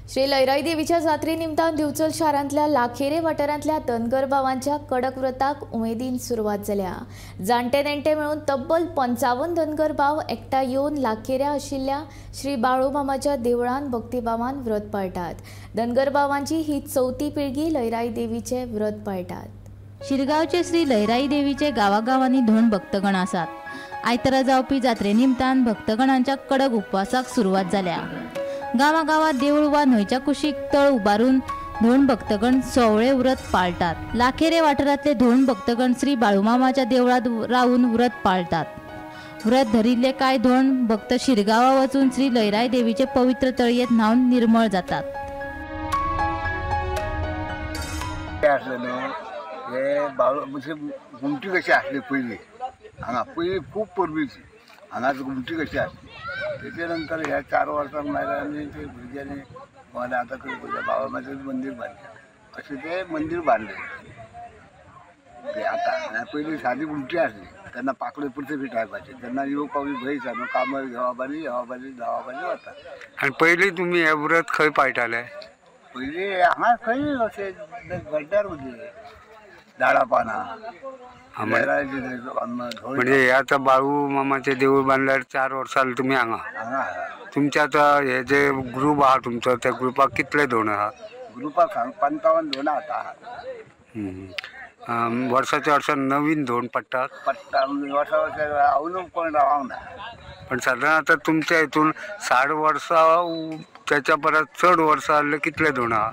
श्री लयराई देवीच्या जात्रे निमतान दिवचल शारांतल्या लाखेरे वाठारांतल्या धनगर भावांच्या कडक व्रताक उमेदीन सुरवात जाल्या। जाणटे नेणटे मेळून तब्बल 55 धनगर भाव एकठांय येवन लाखेऱ्या आशिल्ल्या श्री बाळूमामाच्या देवळान भक्तिभावान व्रत पाळटात। धनगर भावांची ही चवथी पिळगी लयराई देवीचे व्रत पाळटात। शिरगांवचे श्री लयराई देवीचे गावागावांनी धोंड भक्तगण आसात। आयतारा जावपी जात्रे निमतान भक्तगणांच्या कडक उपवासाक सुरवात जाल्या। गावागावात देऊळ वा न्हंयच्या कुशीक तळ उबारून धोंड भक्तगण सोवळे व्रत पाळटात। लाखेरे वाठारांतले धोंड भक्तगण श्री बाळूमामाच्या देवळात रावून व्रत पाळटात। व्रत धरिल्ले कांय धोंड भक्त शिरगांवा वचून श्री लयराई देवीचे पवित्र तळयेंत न्हावन निर्मळ जातात। घुमटी कशी आसली पयलीं हांगा, पयलीं खूब परबीची हांगाच घुमटी कशी आसली। तेचे नंतर ह्या 4 वर्सां मागीर आमी ते भुरग्यांनी म्हणलें आतां खंय बाबामाचें मंदीर बांदलें, अशें तें मंदीर बांदलें ते आतां। पयलीं सादी घुमटी आसली तेन्ना पाकळ्यो पुरते टायपाचे, तेन्ना येवपाक भंय न्हू, कामार घेवा बारी येवा बारी धावा बारी वता। आनी पयलीं तुमी हें व्रत खंय पाळटाले? पयलीं हांगा खंय अशें गड्ड्यार उरलें झाडां पानां। म्हणजे हे आतां बाळू मामाचें देवूळ बांदल्यार 4 वर्सां जालीं तुमी हांगा। तुमच्या आतां हे जे ग्रूप आहा तुमचो, त्या ग्रुपाक कितले धोंड आहा? ग्रुपाक 55 धोंड आतां. वर्साच्या वर्सा नवीन धोंड पडटात? पडटा, वर्सा वर्सा अजून कोण रावंक ना। पण सादारण आतां तुमच्या हितून 60 वर्सां त्याच्या परस चड वर्सां जाल्ले कितले धोंड आहा?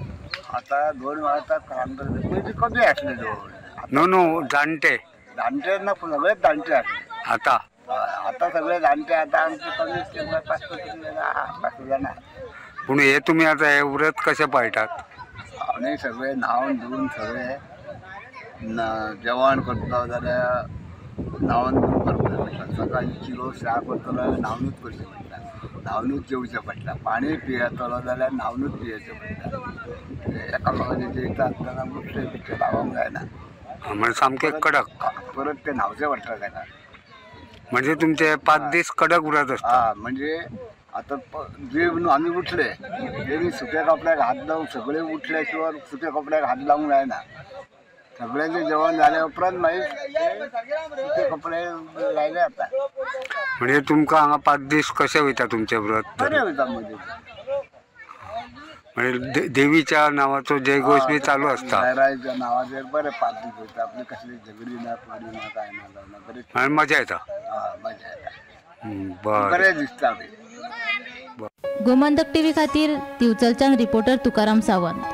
आतां धोंड आतां पयलीं कमी आसले धोंड। न्हू न्हू, जाणटे जाणटे ना, सगळे जाणटे आसले आतां। आतां सगळे जाणटे, आतां आमचे कमी 5-6 जाणां। पूण हे तुमी आतां हे व्रत कशें पाळटात? आमी सगळे न्हावन धुवन सगळे जेवण करता जाल्यार न्हावन धुवन करता पडटा। सकाळी चिरो च्या करतलो जाल्यार न्हावनूच करचें पडटा, न्हावनूच जेवचें पडटा, पाणी पियेतलो जाल्यार न्हावनूच पियेचें पडटा। एकामेकाचें जेयता आसतना मुठ्ठे बिट्टे लावंक जायना, म्हणजे सामकें कडक। परत ते न्हावचें पडटा ताका। म्हणजे तुमचे 5 दीस कडक व्रत आसता? म्हणजे आतां जे आमी उठले तेणी सुक्या कपड्याक हात लावन सगळे उठल्या शिवाय सुक्या कपड्याक हात लावंक जायना। सगळ्यांचे जेवण जाल्या उपरांत मागीर सुके कपडे लायले जाता। म्हणजे तुमकां हांगा 5 दीस कशें वयता तुमचें व्रत? बरें वयता। म्हणजे म्हणजे देवीच्या नावाचो जयघोष बी चालू आसता? लयराईच्या नावाचेर बरें 5 दीस वयता, आपली कसली झगडी ना, पगडी ना, काय ना जायना, बरें मजा येता। मजा येता, बरें दिसता। गोमंतक टीव्ही खातीर दिवचलच्यान रिपोर्टर तुकाराम सावंत।